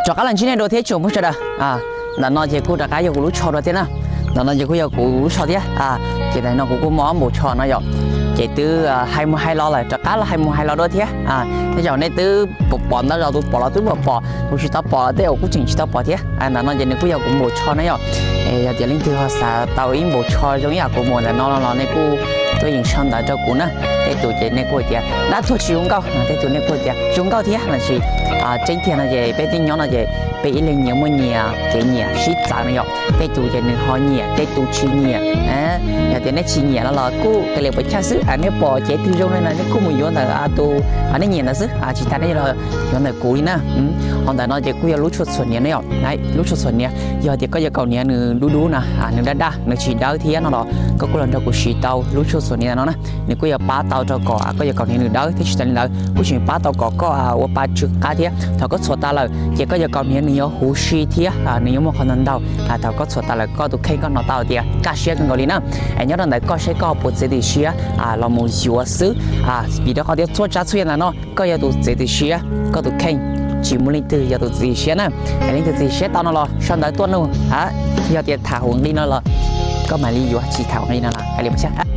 Rov qab los ntsib nej dua thiab tsoom phooj sawv daws. Ntawm no ces kuj rov qab yog kuv lub tsho dua thiab na. Ntawm no ces kuj yog kuv lub tsho thiab. Ces ntawm no kuv kuj muaj ob npaum tsho no yom. Ces twb hais mus hais los lawm, rov qab los hais mus hais los dua thiab. Tej zaum nej twb pom ntau zaus, tus pom los twb pom, tus tsis tau pom los tej zaum kuj tseem tsis tau pom thiab. Ntawm no ces nws kuj yog kuv npaum tsho na yom. Yog tias leej twg ho xav tau ib npaum tsho zoo ib yam kuv npaum ntawm no los nej kuj tuaj yeem sau ntawv rau kuv na. Tej tus ces nej kuj tias dab tuag tsis zoo nkauj, tej tus nej kuj tias zoo nkauj thiab los sis tseeb tiag no ces peb twb nyob no ces peb ib leeg nyias muaj nyias kev nyiam sib txawv no yom. Tej tus ces nws ho nyiam, tej tus tsis nyiam. Yog tias nej tsis nyiam no los kuj kav liam puas chaj xwb, nej pom cev twg zoo li no nej kuj mus yuav ntawm tus nej nyiam ntawd xwb, tsis tas nej yuav ntawm kuv li na. Ho ntawm no ces kuj yog lub tshuaj txhuam hniav na yom. Lub tshuaj txhuam hniav yog tias koj yuav kaus hniav nws dub dub na, nws daj daj, nws tsis dawb thiab no los koj kuj los nrog kuv siv tau lub tshuaj txhuam hniav no na. Nws kuj yuav pab tau rau kom koj yuav kaus hniav nws dawb thiab tsis tas li ntawd kuj tseem pab tau kom koj ua pa tsw qab thiab. Thaum koj txhuam tas lawm ces koj yuav kaus hniav nws yuav huv si thiab nws yuav muaj qhov ntau ntau. Thaum koj txhuam tas lawm koj tus kheej koj hnov tau tias kaj siab kawg nkaus li na. Es nyob rau ntawd koj saib koj puas txiav txim siab los mus yuav xwb. Vim rau qhov tias txhua tsav txhua yam ntawm no koj yog tus txiav txim siab, koj tus kheej, tsis muaj leej twg yog tus txiav txim siab na. Es leej twg txiav txim siab tau no los sau ntawv tuaj nug, yog tias tham hauv nqi no los koj mam li yuav, tsis tham hauv nqi no los kav liam puas chaj.